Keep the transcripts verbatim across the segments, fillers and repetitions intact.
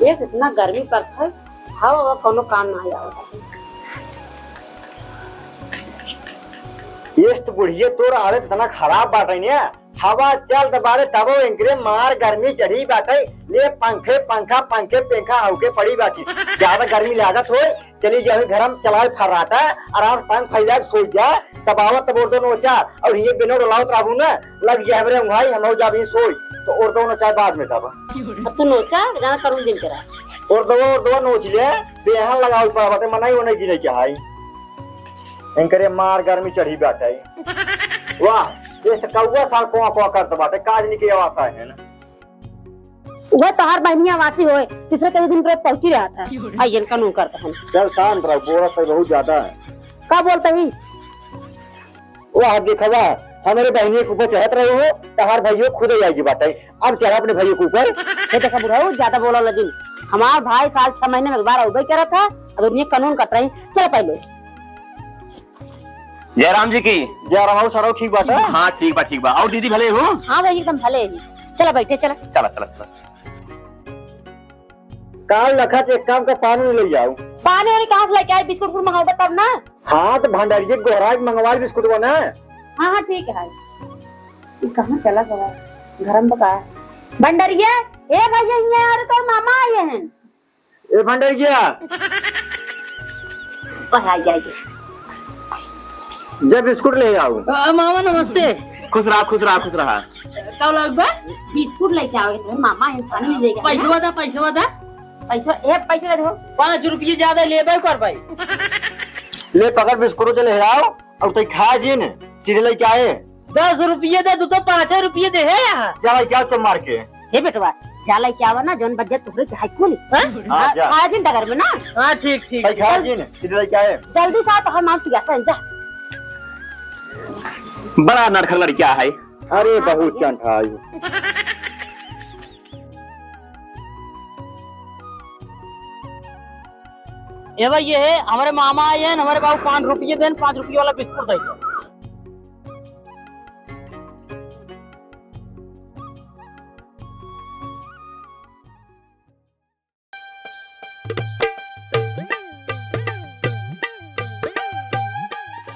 एक इतना गर्मी पड़त है, हवा, हवा कौनो काम ना आवत है। ये तो बुढ़िया तोर आदत इतना खराब बाटे ने, हवा चलत बाटे तबो इनकरे मार गर्मी चढ़ी बाटे। ले पंखे पंखा, पंखे पंखा हउके पड़ी बाटे। ज्यादा गर्मी लागत होई, चली जाओ घर में चलाओ फर्राटा, आराम से टांग फैला के सोई जा, तब आवत तब ओर दो नोचा, और ये बिना डोलावत रहू ना, लग जाए हमरे उंघाई, हम हो जाब ही सोई, तो ओर दो नोचा बाद में तब। अब तू नोचा, जाना करूँ दिन करा। ओर दो, ओर दो नोच ले, बेहन लगाओ पर बाटे, मनाई ओने गिरे के हाई। इनकरे मार गर्मी चढ़ी बाटे। वाह, ये तो कौआ सार कोआ कोआ करत बाटे, काज निके आवाज आए है ना। वह तोहार बहनिया वासी होए, तीसरे चौथे दिन तुरंत पहुंची रहत है। आई जन कानून करत हन। चल शांत रहो, बोलत है बहुत ज्यादा है। का बोलत ही? वाह देखवा, हमरे बहनिया के ऊपर चढ़त रहे हो, तोहार भइयो खुद आइगे बाटे। अब चढ़ा अपने भइयो के ऊपर। हे देखा बुढ़ऊ, ज्यादा बोला लगिन। हमार भाई साल छह महीने में एक बार अउबे करत है, अब दुनिया कानून कट रही। चल पहले। जय राम जी की। जय राम, अउर सरऊ ठीक बाटे? हाँ, ठीक बा, ठीक बा। अउर दीदी भले हो? हाँ भाई, एकदम भले ही। चला बैठे, चला। चला, चला, चला। काल लखा से एक काम का पानी ले जाओ। पानी वानी कहाँ से लेके आए? बिस्कुट उस्कुट मंगाओगे तब ना। हाँ, तो भंडारी जी गोहराज मंगवा ले बिस्कुट बना। हाँ, हाँ, ठीक है। ये कहाँ चला गया? घर में बका। भंडारिया, ए भैया, यहाँ आ रे, तोर मामा आए हैं। ए भंडरिया। ओए, आ गया, आ गया। जब बिस्कुट ले आओ। अ, मामा नमस्ते। खुश रहा, खुश रहा, खुश रहा। का लाग बा? बिस्कुट लेके आओ, तो मामा है, पानी में देगा। पैसवा दा, पैसवा दा। पैसा, ए, पैसा दे दो। पाँच रुपये ज्यादा लेबे कर भाई। ले पकड़ बिस्कुट ले आओ, और तै खा जी ने, चीज लेके आए। दस रुपये दे, तू तो पाँचे रुपये दे है यहाँ। जा भाई, क्या चम मार के? हे बेटवा, जा लेके आवा ना, जौन बच जाए तोहरे चाहे कुल। हाँ? हाँ, जा। खा जिन डगर में ना। हाँ, ठीक, ठीक। भाई, खा जिन, इधर लेके आए। जल्दी से आ, तो हम नाम पियासा हैं, जा। बड़ा नरखर लड़किया है। अरे, बहुत चंठा है। ए भाई, ये है, हमरे मामा आए हैं, हमरे बाबू पाँच रुपये देन, पाँच रुपये वाला बिस्कुट दे दो।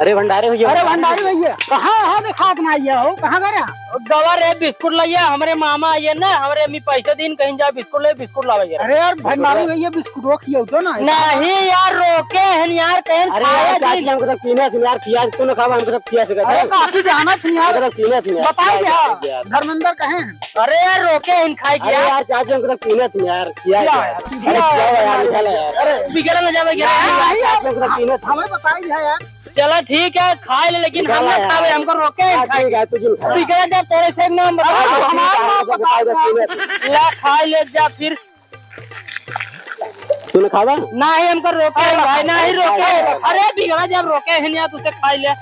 अरे भंडारी भैया। अरे भंडारी भैया, कहाँ है? देखात ना आइया हो, कहाँ गया? गवा रे बिस्कुट लइया, हमरे मामा आइए ना, हमरे अम्मी पैसे दीन, कहीं जा बिस्कुट ले, बिस्कुट लावे यार। अरे यार भंडारी भैया, बिस्कुट वो खियाओ तो ना। नहीं यार, रोके हैं यार, कहीं अरे खाया यार, चाची, नहीं। हमको सब पीने से यार, खिया तू ना खावा, हमको सब खिया से अरे कहते हैं। काकी जाना थी यार, हमको सब पीने से यार, बताई खिया दिया। से यार। धर्मेंद्र कहे हैं। अरे यार, रोके हैं खाए के अरे यार। यार, चाची, हमको सब पीने से यार, खिया खिया से यार। यार, अरे खिया खिया यार, यार। निकाल यार। अरे बिगड़ा ना जावे, गिरा यार, यार। यार, चाची, हमको सब पीने से। हमें बताई है यार। चला ठीक है, खाए ले, लेकिन हम निकाल ना यार। खावे, हमको रोके हैं हाँ, खाए। ठीक है, तू जिन खा। बिगड़ा जा, तोरे से एक नाम बता। अरे, हाँ, ठीक हमारा है, नाम हमको बता। बताई दे, पीने से। ला, खाए ले जा फिर। तूने खावा? नाही, हमका रोके अरे, है भाई, नाही रोके। अरे, बिगड़ा जब रोके है ना, तुझसे खाई ले।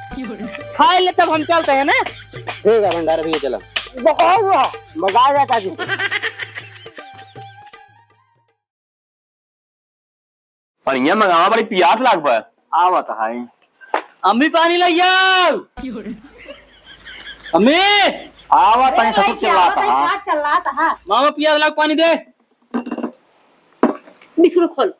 खाई ले, तब हम चलते हैं ना। ठीक है, भंडार भैया, चलो। बहुत हुआ। मजा आ गया, चाची। बढ़िया मंगावा, बड़ी पियास लाग बा। आवत है। अम्मी, पानी ले आओ। अम्मी। आवत है, अरे, ससुर चिल्लात है। चिल्लात है। मामा, पियास लाग, पानी दे। बिस्कुट खोल,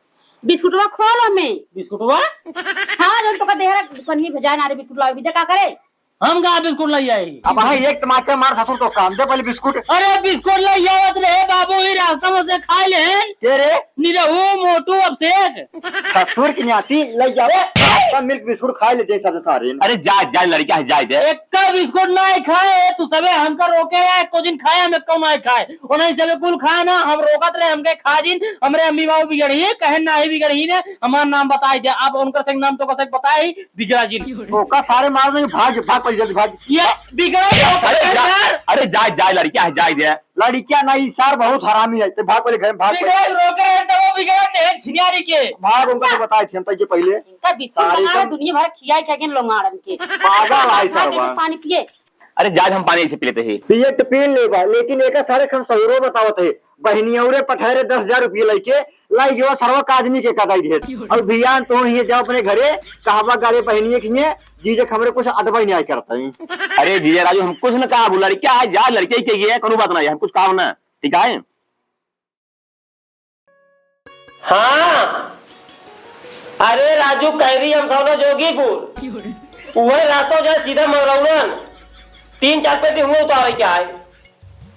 बिस्कुटवा खोल हमें। बिस्कुटवा? हाँ, जौन तोका देहरा दुकनिया भेजाए ना रे, बिस्कुट लावे, बीजा का करे? हम का बिस्कुट लइ आई? अब हाँ, एक तमाचा मार ससुर तो काम दे पहले बिस्कुट। अरे, बिस्कुट लइ आवत रहे बाबू, ही रास्ता में से खाए लेन। के रे? निरहू, मोटू, अभिषेक। ससुर की नाती लइ जावे, सब मिल्क बिस्कुट खाए ले जैसा सारे। अरे, जा, जा, लड़का है, जाए दे। एक का बिस्कुट ना खाए, तू सबे हमका रोके है, एको दिन खाए, हम एको ना खाए। ओनही सबे कुल खाए ना, हम रोकत रहे, हमके खा जिन, हमरे अम्मी बाबू बिगड़ही, कहे नाही बिगड़ही ने, हमार नाम बताई दे। अब उनकर संग नाम तो कसक बताई, बिगड़ा जिन। ओका सारे मार देंगे, भाग, भाग, पहले जल्दी भाग। ये बिगड़ा जिन, अरे जा, यार। अरे जा, जा, लड़किया है, जाए दे। लड़किया नहीं, सार बहुत हरामी है, ते भाग पहले घर में, भाग पहले। बिगड़ा रोके रहे, तब वो बिगड़ा ते झिनियारी के। भाग, उनका तो बताए थे हम, तो ये पहले। इनका बिस्कुट सारे मंगा रहे, एकदम दुनिया भर खिया खिया के लोंगाड़न के। पागल है खा के सरवा। पानी पिए। अरे, जाज हम पानी ऐसे पी लेते ही। पिए तो पी लेबा, लेकिन एका सारे हम सहुरो बतावत है। बहिनिया रे पठाए रे दस हजार रुपये लेके, लाई गयो सरवा काजनी के कदाई ढेर। और भियान तो ही जाओ अपने घरे, कहबा गाले बहिनिया के लिए, जीजे के हमरे कुछ अदबा ही नहीं करता है। अरे जीजा राजू, हम कुछ न कहा, वो लड़किया है, जा लड़के के ये, कोनो बात नहीं है, हम कुछ कहा ना, ठीक है? हाँ, अरे राजू, कैरी हम सौना जोगीपुर, उहे रास्ता जाए सीधा मंगरौलन। तीन चार पेटी हुए उतारे क्या है?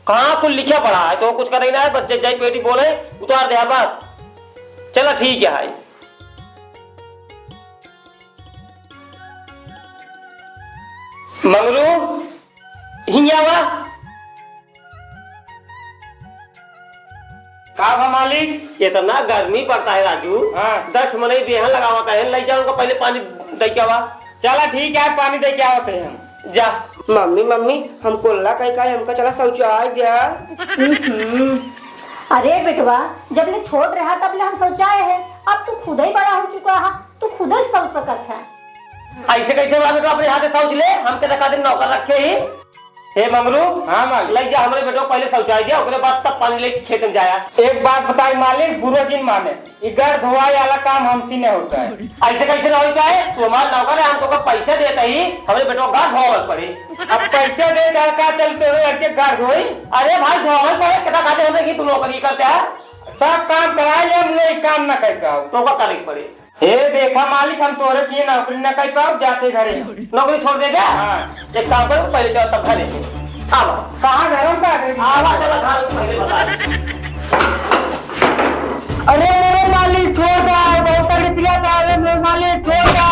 कहाँ कुल लिखा पड़ा है, तो कुछ करे ना है, बस जब जाई पेटी बोले, उतार दे बस। चला ठीक है। मंगरू, हियाँ आवा। का बा मालिक? इतना गर्मी पड़ता है राजू। हाँ। दस मनई देहन लगावत है, लई जाओ उनका पहले पानी दे के आवा। चला ठीक है, पानी दे के आवत है हम। जा। मम्मी, मम्मी, हम कोल्ला कई का हमका चला शौचालय द्या। हम्म। अरे बेटवा, जब ले छोट रहा तब ले हम शौचालय है, अब तू खुद ही बड़ा हो चुका है, तू खुद ही शौच सकत है। ऐसे कैसे बा बेटवा, अपने हाथे शौच ले, हमके तो का दिन नौकर रखे ही। हे मंगरू, हाँ मालिक। लई जा हमरे बेटवा पहले शौचालय द्या, ओकरे बाद तब पानी लेके खेत में जाया। एक बात बताई मालिक, बुरा जिन माने, ई गाड़ धोवाई वाला काम हमसे नहीं होता है। ऐसे कैसे ना होता है? तू हमार नौकर है, हम तोका पैसा देता ही, हमरे बेटवा गाड़ धोवावे पड़े। अब पैसा दे तो का चल तोरे लड़के गाड़ धोई? अरे भाई, धोवावे पड़े, कितना खाते हमरे की तू नौकरी करते है? सब काम कराए ले, हम लोग काम ना कर पाओ। तोका करे के पड़े। हे देखा मालिक, हम तोरे किहे नौकरी न कर पाओ, जाते घरे। नौकरी छोड़ देबे? हाँ। एक काम करो, पहले चल तब घरे। आवा। कहाँ घर हम का घरे? आवा, चला घर में पहले बता। अरे मेरे मालिक, छोड़ दा, बहुत रुपया का, अरे मेरे मालिक, छोड़ दा।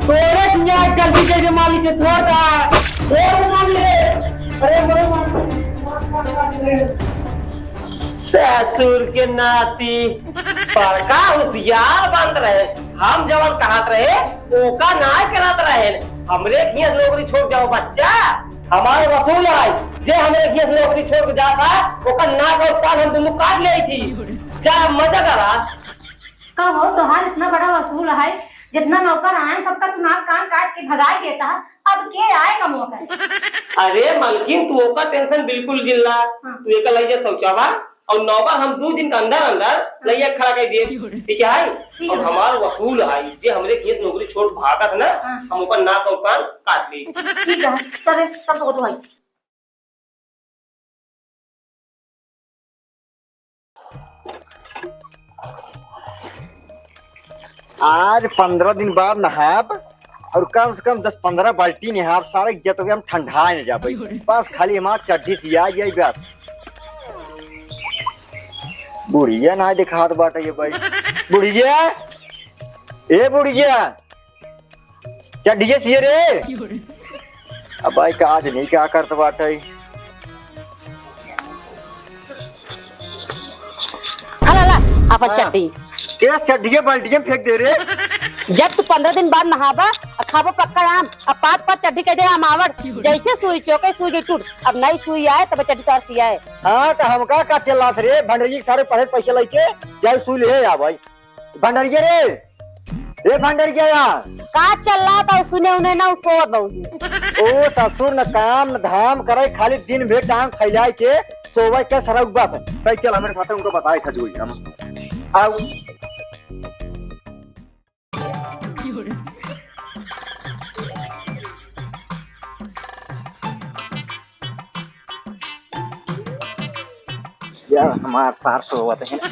तोरे किहे गलती कर दे मालिक, छोड़ दा। छोड़ मालिक। अरे मेरे मालिक, छोड़ दा। ससुर के नाती बड़का होशियार बन रहे, हम जवन कहत रहे ओका नाय करत रहे। हमरे खिया से नौकरी छोड़ जाओ बच्चा, हमार वसूल है, जे हमरे खिया से नौकरी छोड़ के जाता ओकर नाक और कान हम दुनू काट लेई थी। जा मजा करा। का हो, तोहार इतना बड़ा वसूल है, जितना नौकर आए सबका तू नाक कान काट के भगाई देता है, अब के आए कमवा कर? अरे मलकिन, तू ओकर tension बिल्कुल जिन ला। हाँ। तू एकर लइया शौचावा और नौकर हम दो दिन के अंदर अंदर हाँ। लइया खड़ा कर दिए। ठीक है? ठीक है। और हमार वसूल है, जे हमरे केस नौकरी छोड़ भागत ना, हाँ। हम ओकर नाक और कान काट ली। ठीक है, तबे तब तो भाई। आज पन्द्रह दिन बाद नहाब और कम से कम दस पन्द्रह बाल्टी नहाब, सारे जत हम ठंडा न जाबे। बस खाली हमार चड्ढी सिया जाई बस। बुढ़िया ना देखात बाटे ये भाई। बुढ़िया, ए बुढ़िया, चड्ढिया सिए रे। अब भाई का आज नहीं क्या करत बाटे। हला, हला, आपन हाँ। चड्ढी। के चड्ढिया बाल्टिया में फेंक दे रे। जब तू पन्द्रह दिन बाद नहाबा और खाबो पक्का आम, अब पाँच पाँच चड्ढी कह दे आम आवड़, जैसे सुई चोके सुई गई टूट, अब नई सुई आए तब चड्ढी तार सियाए। हाँ, तो हमका का चिल्लात रे, भंडरी के सारे पढ़े पैसे लेके जाए सुई ले आ भाई। भंडरिया रे, ए भंडरिया। का चल रहा था, सुने उने ना, उ सोवत बाबूजी। ओ ससुर, न काम न धाम करे, खाली दिन भर टांग फैलाए के सोवे के सरऊ बस। कई चल हमरे साथे, उनको बताए था जो हम। आओ। यार, हमार सार सोवत है। अरे,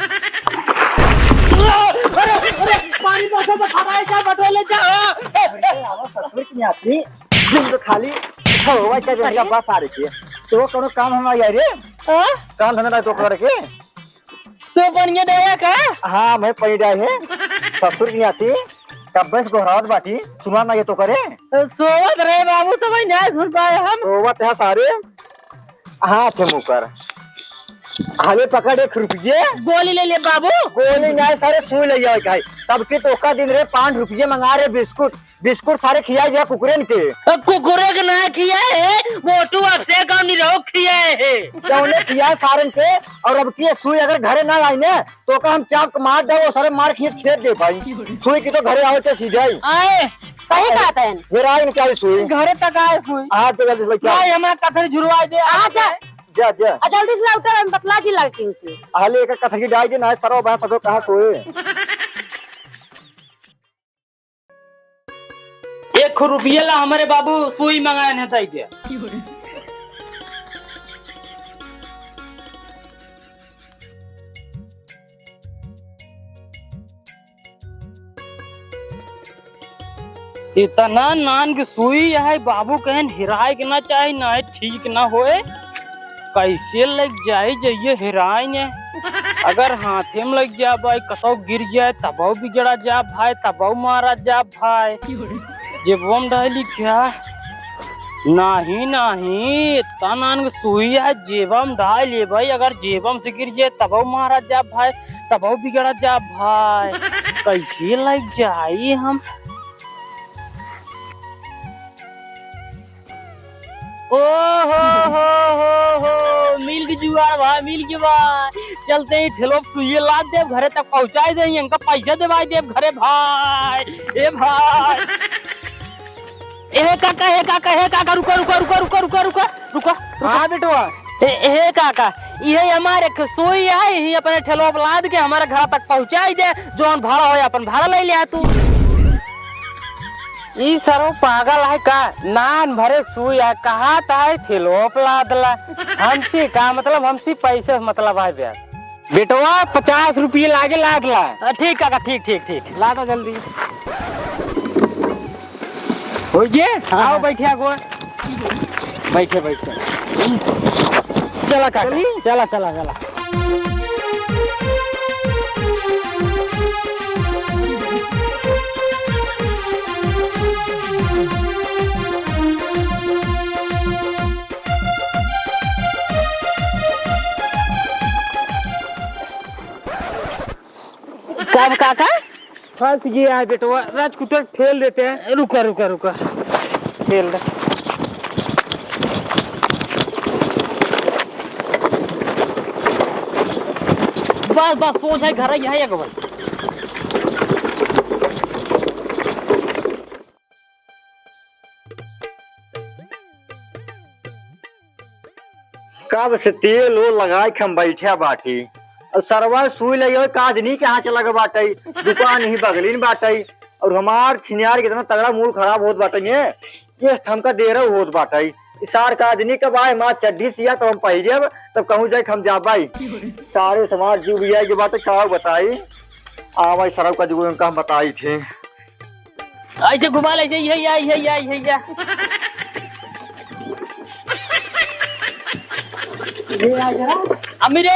अरे, पानी बरसत है, फटाए जा, बटोले जा। अरे, आवा ससुर की आती, दिन तो खाली सोवा के दिन का अरे। बस आ रही है। तो वो कोनो काम हम आई रे? हाँ? काम धंधा तो करे के? तो बढ़िया दया का? हाँ, मैं पड़ी डाय है। ससुर की आती, कब्बे से गोहरावत बाटी, सुना ना ये तो करे। सोवत रहे बाबू, तो भाई ना सुन पाए हम। सोवत है सारे। हाथ है मुकर। हाले पकड़ एक रुपये। गोली ले ले बाबू। गोली ना सारे सुई ले जाए खाए। तब के तो का दिन रे पाँच रुपये मंगा रे बिस्कुट। बिस्कुट सारे खियाए जा कुकुरेन के। अब कुकुरे के ना खियाए है, मोटू अक्षय का निरोग खियाए है। जौने खियाए सारन के, और अब की सुई अगर घरे ना आई ने, तो का हम चाप के मार दे, वो सारे मार खींच खेत दे भाई। सुई की तो घरे आवे के सीधे आई। आए। सही बात है। फिर आई इनके आई सुई। घरे तक आए सुई। आ, तो जल्दी से लेके आओ। भाई, हमारा कथरी झुरवा दे। आ, जा। जा, जा। आ, जल्दी से उतर, हम बतला जी लगती हूँ। हाले एक कथरी डाल दे ना, सरो बात तो कहाँ सोए। एक रुपये ला हमारे बाबू सुई मंगाए हैं, ताई के। इतना नान के सुई है, बाबू कहन हेराए के ना चाही, ना ठीक ना होए। कैसे लग जाई जइये हेराए ने? अगर हाथे में लग जा भाई, कतौ गिर जाए, तबौ बिगड़ा जा भाई, तबौ मारा जा भाई। जेबवा में डाली क्या? नाही, नाही, इतना नान के सुई है, जेबवा में डाल ले भाई। अगर जेबवा में से गिर जाए, तबौ मारा जा भाई, तबौ बिगड़ा जा भाई। कैसे लग जाई हम? ओ हो हो हो हो, मिल के जुगाड़ भाई, मिल के भाई। चलते ही ठेलो पे सुइये लाद देब, घरे तक पहुँचाई देई, इनका पैसा देवाई देब घरे भाई। ए भाई। ए काका, ए काका, ए काका, रुको, रुको, रुको। हाँ बेटवा। ए, ए काका, इहे हमारे एक सुई है, यही अपने ठेलो पे लाद के हमारे घर तक पहुँचाई दे, जौन भाड़ा होए अपन भाड़ा ले लिया तू। ई सरौ पागल है का? नान भरे सुई है, कहा ता है ठेलो पे लाद ला। हमसे का मतलब, हमसे पैसे से मतलब है बे। बेटवा, पचास रुपये लागे, लाद ला। अ, ठीक काका, ठीक, ठीक, ठीक। लादा जल्दी। हो गए? हाँ, आओ हाँ। बैठे आगो। बैठे, बैठे। चला काका, चली? चला, चला, चला। कब काका? फंस गया है बेटवा, राजकुतर ठेल देते हैं। रुका, रुका, रुका। ठेल दे। बस, बस, सोझ है घर, यहाँ एक बार। कब से तेल ओल लगाए के हम बैठे बाटी। और सरवा सुई लगे हुए काजनी के हाथ लगे बाटे, दुकान ही बगलिन बाटे। और हमार छिनियार के इतना तगड़ा मूड खराब होत बाटे ने, ये हमका देर होत बाटे। ई सार काजनी के बाय हमार चड्ढी सिया तब हम पहिरेब, तब कहूँ जाए हम जाबाई। सारे समाज जीव लिया के बाटे, का बताई। आवाई सरव का जुगुन का हम बताई थे। ऐसे घुमा ले, ये, ये, ये, ये, ये, ये, ये। ये आ जरा। अम्मी रे,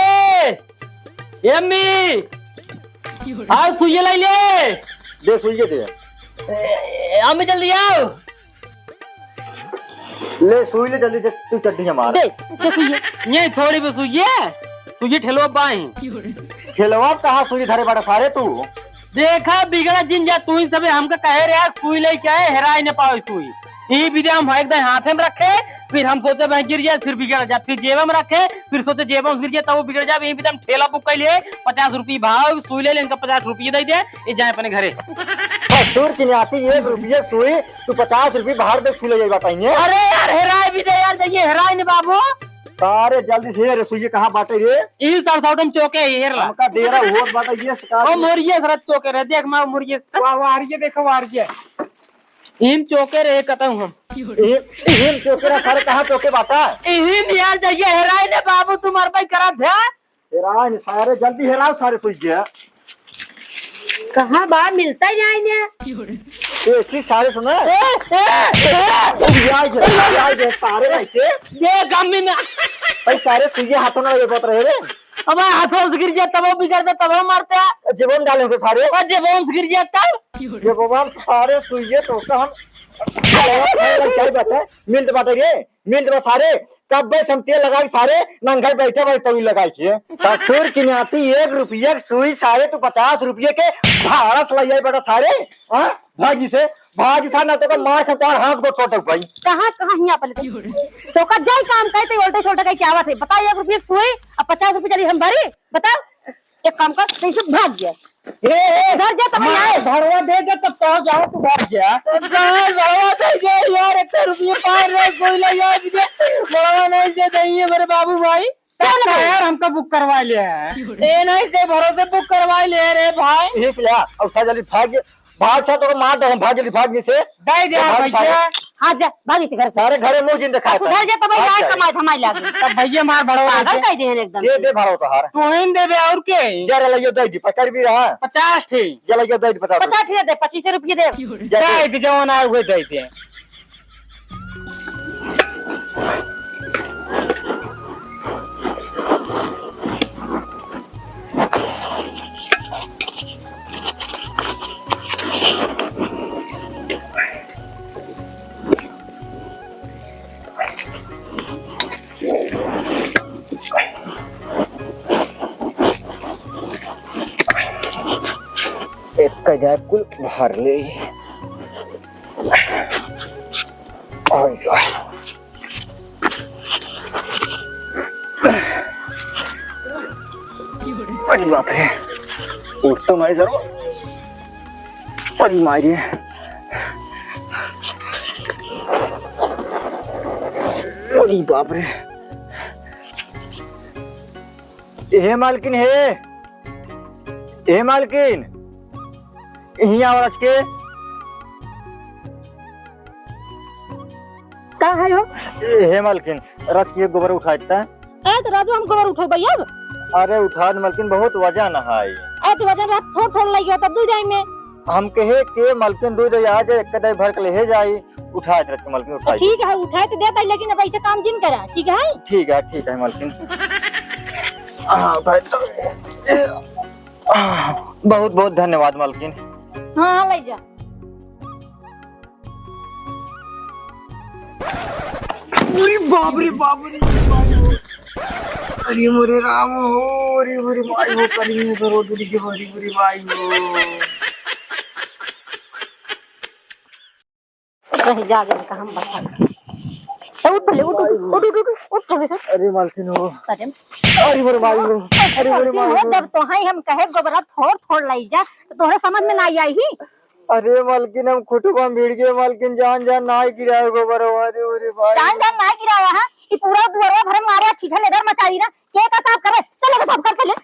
ए अम्मी, आओ सुइया लाई ले। दे सुइया दे। ए, ए, अम्मी जल्दी आओ। ले सुई ले जल्दी से, तू चड्ढी हमार। दे, दे सुइया। ये थोड़ी भी सुइया, सुइया ठेलवा बाई। ठेलवा कहाँ सुई धरे बाटा सारे तू? देखा बिगड़ा जिन जा, तू ही सबे हमका कहे रे यार, सुई लेके आए, हेराए न पावे सुई। ई बिदे हम एकदम हाथे में रखे, फिर हम सोचे भाई गिर जाए, फिर बिगड़ जाए, फिर जेबा में रखे, फिर सोचे जेबा में गिर जाए, तब वो बिगड़ जाए। ई बिदे हम ठेला बुक कर लिए, पचास रुपये भाव, सुई ले ले, इनका पचास रुपये दे दे, ये जाए अपने घरे। ससुर की नाती एक रुपये सुई, तू पचास रुपये बाहर दे, सुई ले जाए बताइए। अरे यार, हेराए भी दे यार, जाइए, हेराए न बाबू। सारे जल्दी से रे, सुइया कहाँ बाटे रे? ई सब साउटम चौके ही हेरला। हमका देरा होत बाटे, ये सका ओ मोरिये सरत चौके रे, देख माँ मोरिये सरत। वाह, वाह, ये देखो, वाह, ये। इहिम चौके रे, कहता हूँ हम। इहिम, इहिम चौके रे, सारे कहाँ चौके बाटा? इहिम यार, जाइए, हेराए ने बाबू, तुम्हार भाई करा थे। हेराए ने सारे, जल्दी हेराओ सारे सुइया। कहाँ बा, मिलता ही नहीं ने। ए, सी सारे सुना। ए, ए, ए। उबियाई गए, उबियाई गए, सारे ऐसे। देख, अम्मी में। भाई, सारे सुइये हाथों में लगे बहुत रहे रे। अब हाथों से गिर जाए, तब वो बिगड़ जाए, तब वो मारते हैं। जेबों में डाले हो सारे। और जेबों से गिर जाए, तब? जेबों में सारे सुइये तो उसका हम क्या बात है? मिल तो बात है रे। मिल दे सारे, कब बे हम तेल लगाई सारे, नंगे बैठे बैठे तवी लगाई के। ससुर की नाती एक रुपया के सुई सारे, तू पचास रुपये के भाड़ा से लई आई बेटा सारे, हाँ? भागी से, भागी सा ना तो का मार खा तोर हाथ को छोटे भाई। कहाँ, कहाँ हियाँ पहले तो? तो का जाई काम करे तो उल्टे छोटे कहीं क्या बात है? बताओ, एक रुपये की सुई, अब पचास रुपये चली हम भरी, बताओ। एक काम कर, तू से भाग जा। ए, ए, घर जा, तब मार आए। भरवा दे दे, तब तो जाओ, तू घर जा। तो कहाँ भरवा दे दे यार, एक रुपये पार रे, कोई ले यार, मुझे भरवा नहीं दे दे, ये मेरे बाबू भाई। कौन तो भाई? यार, हमका बुक करवा लिया है। ए, नहीं से भरोसे बुक करवा लिया रे भाई। इसलिए, और सारे जल्दी भाग गए। भाग सा, तो मार दे, भाग जल्दी, भाग जल्दी से। दे दे जा, भाग भैया। सारे। हाँ, जा, भाग इनके घर से। सारे घरे मुँह जिन दिखाए सुधर जा, तो भाई, भाग जाए। कमाए धमाए लागे। तब भैया मार बड़ो पागल है। कर दे हैं एकदम दे, से। दे भाड़ो तोहार। तू ही देबे और के? जा रे, लइयो दे दी, पकड़ भी रहा। पचास ठी। जा लइयो दे दी, पचास। पचास ठी दे, पच्चीस रुपये दे। जा दे। दे दे, जवन आए हुए दे दे। एक का जाए कुल भर ले। आइगा। अरे बाप रे, उठ तो नहीं जरो। अरे माई रे। अरे बाप रे। ए मालकिन हे, ए मालकिन, हियाँ आवा रच के। का है हो? ए, हे मालकिन, रच के गोबर उठाइत। ए, तो राजू हम गोबर उठौबै अब? अरे उठा न मालकिन, बहुत वजन है। ए, तो वजन रहा, थोड़ थोड़ लइगा, तब दुइ जाई में। हम कहे के मालकिन दुइ जाई, आ जाए, एक कदाई भर के ले जाई। उठाइत रच के मालकिन, उठाइत। ठीक है, उठाइत देत है, लेकिन अब ऐसे काम जिन करा, ठीक है? ठीक है, ठीक है मालकिन। हाँ, उठाइत। बहुत बहुत धन्यवाद मालकिन। हाँ, हाँ, ले जा। अरे बाप रे, बाप रे, बाप रे। अरे मोरे राम हो, अरे मोरे माई हो, करी में करो दूरी के, अरे मोरे माई हो। रह जा, जा, इनका हम बता। ए, उठ पहले, उठ, उठ, उठ, उठ, उठ, उठ, जल्दी से। अरे मालकिन हो। अरे। अरे मोरे माई हो, अरे मोरे माई हो। जब तोहाई हम कहे गोबरा थोड़, थोड़ लाई जा, तो तोहरे समझ में ना आई ही। अरे मालकिन, हम खुटवा में भिड़ गए मालकिन, जान, जान, नाहीं गिराए गोबर हो, अरे, अरे भाई। जान, जान, नाहीं गिराया है, ये पूरा दुआरवा भर मारे, छीछा लेदर मचाई ना, के का साफ करे, चलो का साफ करके ले।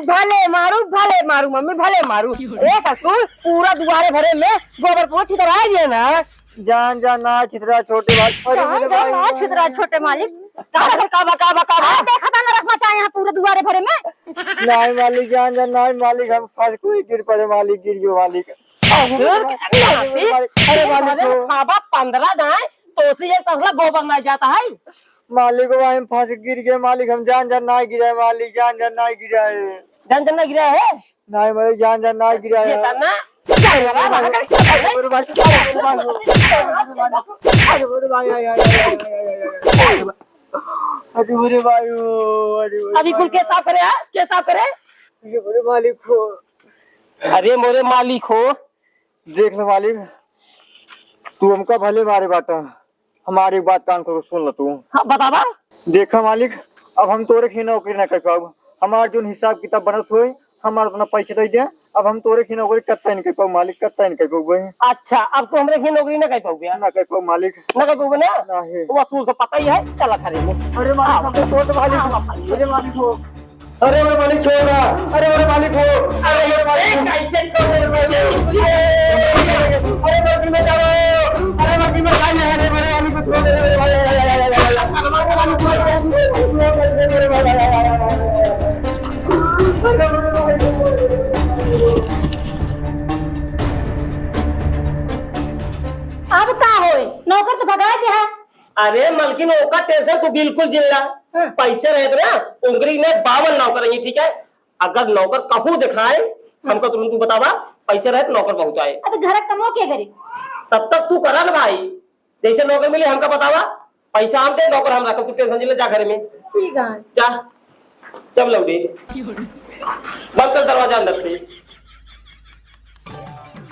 भले मारू, भले मारू, मम्मी, भले मारू। ए ससुर, पूरा दुआरे भरे में गोबर पूरा छितरा गया ना। जान, जान, ना छितरा छोटे भाई, अरे जान, मेरे जान, भाई। ना छितरा छोटे मालिक। का बा, का बा, का बा, का बा? आप देखा था नरक मचाए यहाँ पूरे दुआरे भरे में। नाहीं मालिक, जान, जान, नाहीं मालिक, हम फंस कोई गिर पड़े मालिक, गिर गयो मालिक। अरे, अरे, अरे, मालिक, अरे, मालिक हो। खाबा पन्द्रह दाएं, तो उसी एक तसला गोबर ना जाता है। मालिक, वो हम फंस गिर गए, मालिक, हम जान, जान ना गिरा है, मालिक, जान, जान ना गिरा है। जान, जान ना गिरा है? नाहीं, मालिक, जान, जान ना गिरा है। ये सब ना, जान, जान ना गिरा है। अरे, मालिक, अरे, मालिक, अरे, मालिक, अरे, मालिक, अरे, मालिक, अरे, मालिक, अरे, मालिक, अरे, मालिक, अरे, मालिक, अरे, मालिक, अरे, मालिक, अभी कुल के साफ करे, हाँ? के साफ करे? ये बड़े मालिक हो। अरे मोरे मालिक हो। देख लो मालिक, तू हमका भले मारे बाटा, हमारी एक बात कान खोल के सुन ल तू। हाँ, बतावा। देखा मालिक, अब हम तोरे खिन नौकरी ना कर पाउब। हमार जोन हिसाब किताब बनत होए, हमार उतना पैसा दे दे। अब हम तोरे खिन नौकरी कत्ता नहीं कर पाउब मालिक, कत्ता नहीं कर पाउब। अच्छा, अब तू हमरे खिन नौकरी ना कर पाउबे? ना कर पाउब मालिक। ना कर पाउबे ना? ना है। तो वसूल तो पता ही है, चला घरे में। अरे मालिक, हाँ। हम तो छोट मालिक। हाँ, हाँ। अरे मालिक हो। अरे मेरे मालिक छोड़ ना, अरे मेरे मालिक हो, अरे मेरे मालिक हो। कैसे छोड़ दे मेरे मालिक? अरे मेरे मालिक बचाओ, अरे मेरे मालिक बचाओ, अरे मेरे मालिक को छोड़ दे मेरे मालिक। अब का होए? नौकर से भगा दिया। अरे मलकिन, ओका tension तू बिल्कुल जिन ला। हाँ। पैसे रहत ना, ओकरी में बावन नौकर रही, ठीक है? अगर नौकर कहूँ दिखाए, हाँ। हमका तुरंत तू बतावा, पैसे रहत नौकर बहुत आए। अबे घर कमो के करे? तब तक तू करा ना भाई, जैसे नौकर मिली हमका बतावा, पैसा हम दे, नौकर हम रखब, तू tension जिन ले, जा घर में। ठीक है। जा। जब लौटे। बंद कर दरवाजा अंदर से।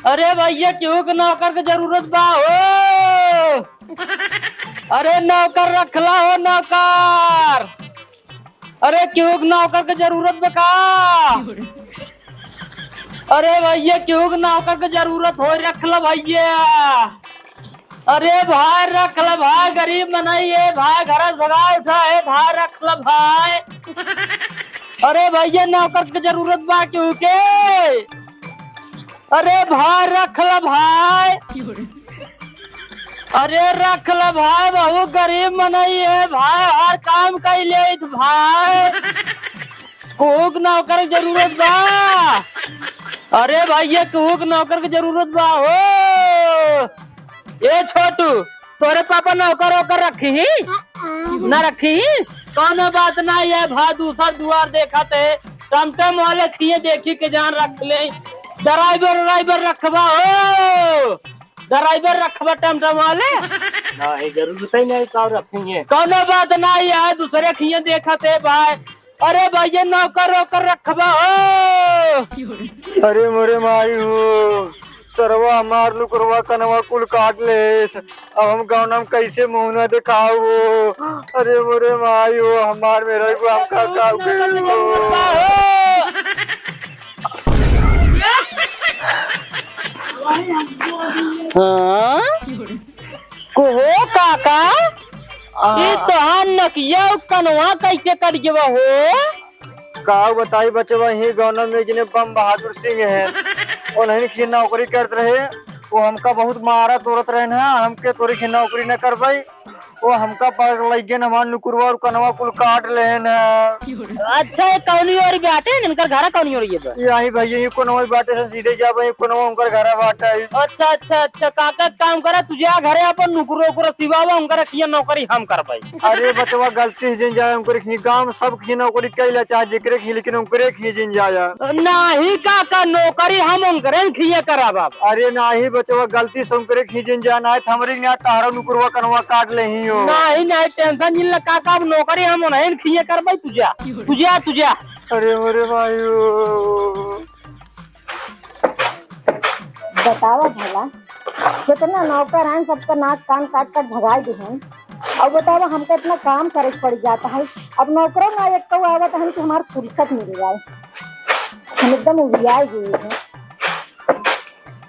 अरे भैया, केहू के नौकर के जरूरत बा हो? अरे नौकर रखला हो, नौकर। अरे केहू के नौकर के जरूरत बा का? अरे भैया, केहू के नौकर के जरूरत हो, रखला भैया। अरे भाई, रख ल भाई, गरीब मनई, ए भाई, घर से भगा उठा, ए भाई, रख ल भाई। अरे भैया, नौकर के जरूरत बा केहू के? अरे भाई, रख ल भाई। अरे रख ल भाई, बहुत गरीब मनई है भाई, हर काम कइ लेत भाई। कुहू क नौकर क जरूरत बा। अरे भाई, ये कुहू क नौकर क जरूरत बा हो। ए छोटू, तोरे पापा नौकर ओकर रखी ही? ना रखी ही? कौनो बात ना, ये भा दूसर दुआर देखत है, टमटम वाले खिए देखी के जान रख ले। ड्राइवर, ड्राइवर रखबा हो, ड्राइवर रखबा टमटम वाले। नहीं, जरूरत ही नहीं, का रखेंगे? कौनो बात ना, ये दूसरे खिए देखत है भाई। अरे भैया, नौकर ओकर रखबा हो। अरे मोरे माई हो, सरवा हमार नुकरवा कनवा कुल काट लेस। अब हम गौना में कैसे मुँह ना देखाऊ हो? अरे मोरे माई हो, हमार मेहरारू को हम का का करी हो? हाँ? को हो काका, आ। ई तोहार नकिया अउ कनवा कैसे कट गवा हो? का बताई बचवा, ही गौना में जिने बम बहादुर सिंह है, उन्हीं की नौकरी करत रहे, वो हमका बहुत मारत ओरत रहे ना, हमके तोरी की नौकरी न करवाई, वो हमका पकड़ लग गए, हमार नुकुरवा और कनवा कुल काट लेन है। अच्छा, ये कौनी ओर बाटे, इनकर घर कौनी ओर ये बा? यही भैया, ये कोनो बाटे से सीधे जाबे, ये कोनो उनकर घर बाटे। अच्छा, अच्छा, अच्छा, काका, एक काम करा, तू जा घरे अपन नुकुरो उकुरो सिवावा, उनकर खिया नौकरी हम करबै। अरे बचवा, गलती से जिन जाए, उनकर खिया गाँव में सब खिया नौकरी कैला चाहे जेकरे खिया, लेकिन उनकरे खिया जिन जाया। नाही काका, नौकरी हम उनकरे खिया कराबा। अरे नाही बचवा, गलती से उनकरे खिया जिन जाना है, हमरे ना तारा नुकुरवा कनवा काट ले ही हो। नाही, नाही, tension जिन ला काका, अब नौकरी हम उन्हें खिया करबै, तू जा, तू जा, तू जा। अरे मोरे भाई हो। बतावा भला, कितना नौकर हैं, सबका नाक कान काट काट भगाई दिहन। अब बतावा, हमका इतना काम करे के पड़ जाता है। अब नौकरों ना एक कौ आवत है कि हमार फुर्सत मिल जाए, हम एकदम उबियाए गए हैं।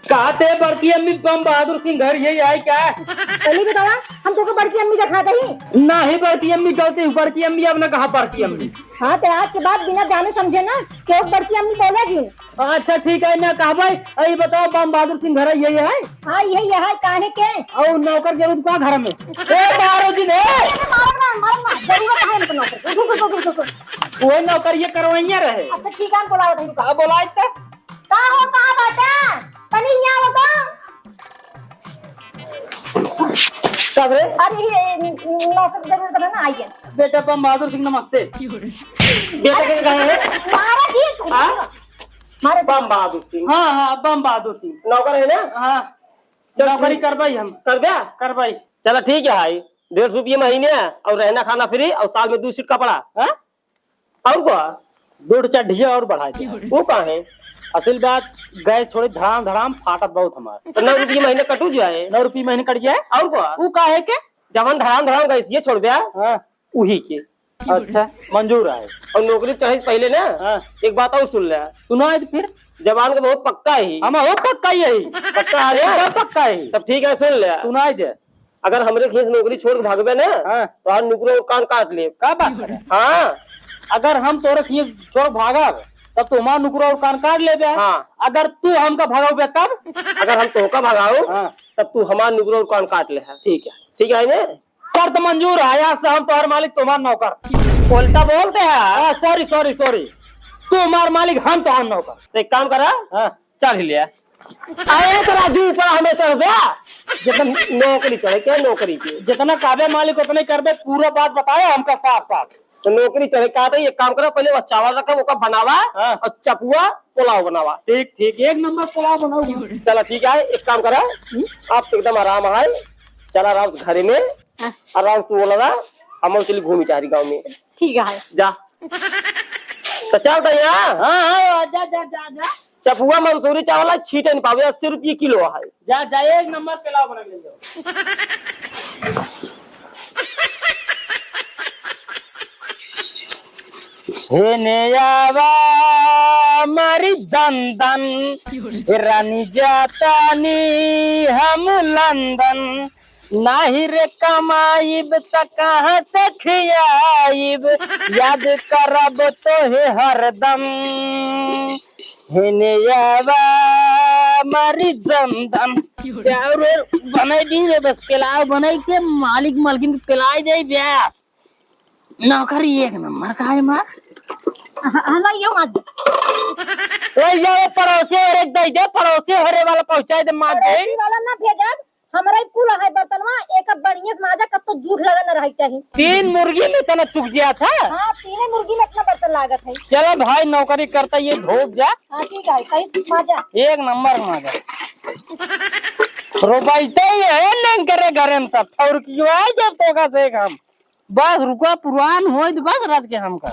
कहा ते बड़की अम्मी बम बहादुर सिंह घर यही आए क्या? पहले बतावा, हम तोके बड़की अम्मी दिखा दही। नाही बड़की अम्मी गलती, बड़की अम्मी अब ना कहा बड़की अम्मी। हाँ, तो आज के बाद बिना जाने समझे ना, केहू बड़की अम्मी बोले जिन। अच्छा, ठीक है, ना कहबै। अई बताओ, बम बहादुर सिंह घर यही है? हाँ, यही है, काहे के? और नौकर जरूरत बा घर में? ए, मारो जी ने। अरे, मारो ना, मारो ना, जरूरत है हमको नौकर। रुको, रुको, रुको, रुको। वही नौकर ये करवाइया रहे। अच्छा, ठीक है, हम बुलाओ, रुको। हाँ, बुलाए तो। का हो, का बाटा? तनी यहाँ हो तो। कब रे? अरे, ये नौकर जरूरत है ना, आइए। बेटा बम बहादुर सिंह, नमस्ते। बेटा के कहे है? मारा जी। हाँ? मारे बम बहादुर सिंह। हाँ, हाँ, बम बहादुर सिंह। नौकर है ना? हाँ। चल, नौकरी ठीक। करबाई हम। करबे? करबाई। चला, ठीक है भाई, डेढ़ सौ रुपये महीने और रहना खाना free और साल में दो set कपड़ा। हाँ? और का? दो ठो चड्ढिया और बढ़ा दिया। वो का है? असल बात, गैस छोड़े धड़ाम धड़ाम फाटत बहुत हमार। तो नौ रुपये महीने कटू जाए। नौ रुपये महीने कट जाए? और का? वो का है के? जवन धड़ाम धड़ाम गैस ये छोड़ दिया, हाँ। उही के। अच्छा, मंजूर है। और नौकरी चढ़े से पहले ना, हाँ। एक बात और सुन ले। सुनाए तो फिर। जबान का बहुत पक्का है। हम हो पक्का ही है। पक्का है रे? एकदम पक्का है। तब ठीक है, सुन ले। सुनाए दे। अगर हमरे खेत नौकरी छोड़ के भागबे ना, हाँ। तो आज नुकरो और कान काट ले। का बात करे? हाँ। अगर हम तोरे खेत छोड़ भागब, तब तू हमार नुकरो और कान काट लेबे। हाँ। अगर तू हमका भगाओबे तब? अगर हम तोहका भगाओ, हाँ। तब तू हमार नुकरो और कान काट ले है। ठीक है। ठीक है ना? शर्त मंजूर है, आज से हम तोहर मालिक, तुम्हार नौकर। उल्टा बोलते हैं। हाँ, sorry, sorry, sorry। तू हमार मालिक, हम तोहर नौकर। तो एक काम करा, हाँ। चढ़ लिया। अरे तो राजू, ऊपर हमें चढ़ गया। जितना नौकरी करे, क्या नौकरी के? जितना काबे मालिक, उतने करबे, पूरा बात बताया हमका साफ साफ। तो नौकरी चढ़े का, तो एक काम करा, पहले वो चावल रखा, वो का बनावा, हाँ। और चपुआ पुलाव बनावा। ठीक, ठीक, एक नंबर पुलाव बनाओ। चला, ठीक है, एक काम करा, हम्म? आप तो एकदम आराम है, चला आराम से घरे में, हाँ। आराम से बोला रहा, हम चली घूमी टहरी गाँव में। ठीक है। जा। तो चल तो यहाँ। हाँ, हाँ, जा, जा, जा, जा। चपुआ मंसूरी चावल है, छीटे नहीं पावे, अस्सी रुपये किलो है। जा, जा, एक नंबर पुलाव बना के ले जाओ। हेने आवा मारी दंदन, रानी जातानी हम लंदन, नाही रे कमाइब त कहाँ से खियाइब, याद करब तोहे हरदम। हेने आवा। हमारी जनधन। चाउर बनाई दी रे, बस पिलाव बनाई के मालिक मालकिन के पिलाई दे ब्यास। नौकरी एक नंबर का है मार। ह-, हमार यो मार दे। ले जाओ पड़ोसी और एक दे दे, पड़ोसी हरे वाला पहुँचाई दे मार दे। पड़ोसी वाला ना भेजब, हमरा ही कुल है बर्तनवा, एक अब बढ़िया से माजा, कब तो जूठ लगा न रहे चाही। तीन मुर्गी में इतना चुक गया था। हाँ, तीने मुर्गी में इतना बर्तन लागत है। चलो भाई, नौकरी करता ये धोप जा। हाँ, ठीक है, कहीं माजा। एक नंबर माजा। रोबाइते ही है, नहीं करे घरे में सब। और क्यों आए जब तो का से हम। बस रुका, पुरान होई त बस राज के हमका।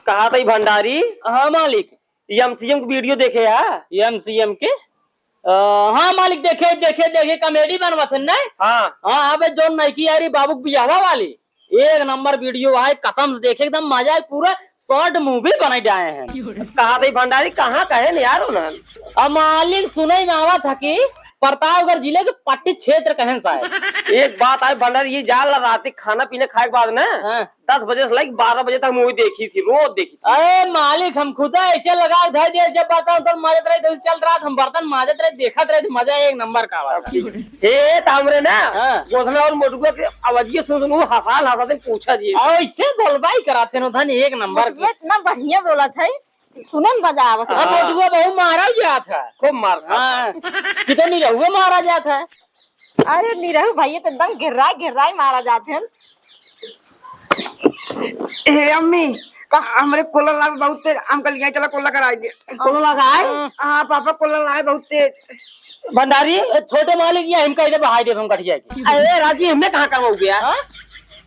कहा था ई भंडारी? हाँ मालिक। ई एमसीएम के वीडियो देखे हा? एमसीएम के? अ, हाँ मालिक, देखे, देखे, देखे, कॉमेडी बनवत है ना? हाँ। हाँ, अबे जोन नइकी आ रही बाबू के बियाहवा वाली, एक नंबर वीडियो आए, कसम से देखे एकदम मजा आए, पूरा शॉर्ट मूवी बनाई जाए हैं। कहा था ई भंडारी, कहाँ कहे न यार उन्हन? अब मालिक सुनई में आवत है कि प्रतापगढ़ जिले के पट्टी क्षेत्र कहें शायद। एक बात आए भंडारी, ये जान ला रात के खाना पीना खाए के बाद ना, हाँ। दस बजे से लेके बारह बजे तक मूवी देखी थी, रोज देखी थी। अरे मालिक, हम खुद ऐसे लगा के धर दिए, जब बताओ तो मजा रहे, चल रहा, हम बर्तन माजत रहे, देखत रहे, मजा एक नंबर का आवाज। हे, त हमरे ना, हाँ। गोधना और मोटुआ के आवाजिए सुन, सुन, वो हंसाल हंसा से पूछा जी। ऐसे बोलबाई कराते नो धन, एक नंबर के। इतना बढ़िया बोलत है, सुने में मजा आवत है। अब हाँ। मोटुआ बहुत मारा जात है। खूब मार खात है। हाँ। कि तो निरहुआ मारा जात है। अरे निरहु भैया तो एकदम गिर्राई गिर्राई मारा जात है। हे अम्मी, का? हमरे कोल्ला लाग बहुत तेज, हमका लिया चला कोल्ला कराई दे। कोल्ला लगाए? हाँ। हाँ पापा, कोल्ला लागे बहुत तेज। भंडारी, ए, छोटे मालिक, ये हम कह दे बहाई दे, हम कट जाए। अरे राजी, हमने कहाँ करवाऊ गया? हाँ?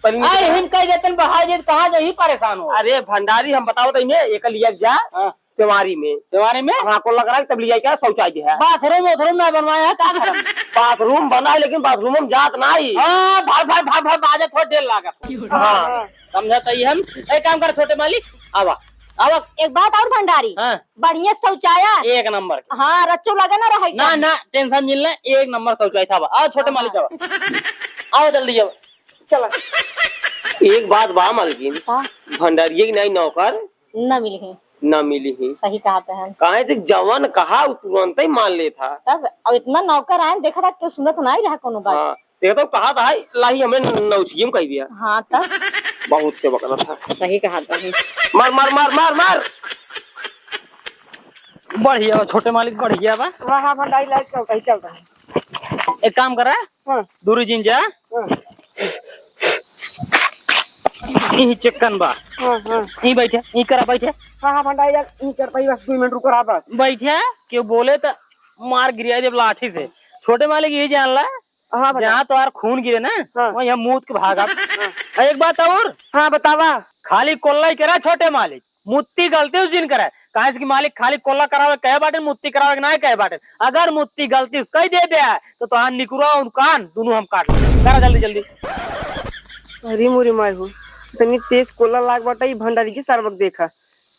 पर अरे हम कह देते बहाई दे, कहाँ जाई, परेशान हो। अरे भंडारी, हम बताओ तो इन्हें, एक लिया जा। हाँ। सेवारी में। सेवारी में? हाँ, कोल्ला करा के तब लिया क्या शौचालय है। बाथरूम वाथरूम ना बनवाया है, का करम? बाथरूम बना है, लेकिन बाथरूम में जात ना ही। हाँ, भर, भर, भर, भर, बाजे थोड़ा देर लागत। हाँ। समझा तई हम। एक काम कर छोटे मालिक, आवा, आवा। एक बात और भंडारी, हाँ। बढ़िया शौचालय। एक नंबर के। हाँ, रच्चो लगे ना रहे ना, एकदम। ना, टेंशन जिन ले, एक नंबर शौचालय था। आवा छोटे मालिक, आवा। आवा जल्दी आवा। चला। एक बात बा मालकिन, हाँ। भंडारिये के नाई नौकर ना मिली ही। ना मिली ही। सही कहा तहन। काहे से जवन कहा उ तुरंत ही मान लेत हा। तब अब इतना नौकर आए, देखा था, केहू सुनत ना ही रहा कोनो बात। हाँ, देखा तो कहा था, लाही हमें नौचियम कह दिया। हाँ, तब। बहुत से बकरा था। सही कहा तहन। मार, मार, मार, मार, मार। बढ़िया बा, छोटे मालिक, बढ़िया बा। हाँ, हाँ, भंडारी लाइट चलता ही चलता है। एक काम करा, हाँ। दूरी जिन जा। हाँ। यही चिक्कन बा। हाँ, हाँ। यहीं बैठे, यहीं करा बैठे। हाँ, हाँ, भंडारी लाइट यहीं कर पाई, बस दो मिनट रुको रहा बस। बैठे, केहू बोले त मार गिरिया देब लाठी से। छोटे मालिक यही जान ला, हाँ, भंडारी। जहाँ तोहार खून गिरे ना, हाँ। वहीं हम मूत के भागब। हाँ। एक बात और। हाँ, बतावा। खाली कोल्ला ही करा छोटे मालिक, मुत्ती गलती उस दिन करे। काहे से कि मालिक खाली कोल्ला करावे कहे बाटे, मुत्ती करावे के ना कहे बाटे। अगर मुत्ती गलती से कह दे दे, तो तोहार निकुरा और कान दोनों हम काट लेब। करा जल्दी जल्दी। अरे मोरे माई हो, इतनी तेज कोल्ला लाग बाटे ई भंडारी के सरबक देखा।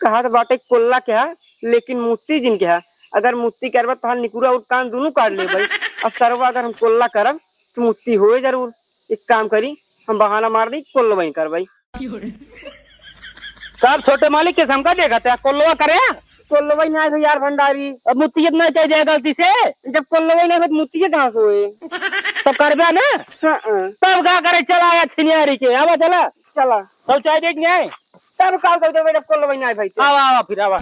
कहा तो बाटे कोल्ला के हा, लेकिन मुत्ती जिन के हा। अगर मुत्ती करबा तो तोहार निकुरा और कान दोनों काट लेब भाई। अब सरवा अगर हम कोल्ला करब तो मुत्ती होए जरूर। एक काम करी, हम बहाना मार दी, कोल्ला वहीं करबाई। सब छोटे मालिक के हमका देखत है, कोल्लवा करे? कोल्लवा ही ना है यार भंडारी। अब मुत्ती इतना चाहिए गलती से। जब कोल्लवा ही ना है तो मुत्ती कहाँ से होए? तो करबा ना? हाँ, हाँ। तब का करे, चला आया छिनियारी के, आवा चला। चला। सब चाय देख नहीं आए? तब का करते भाई, जब कोल्लवा ही ना है भाई तो। आवा, आवा, फिर आवा।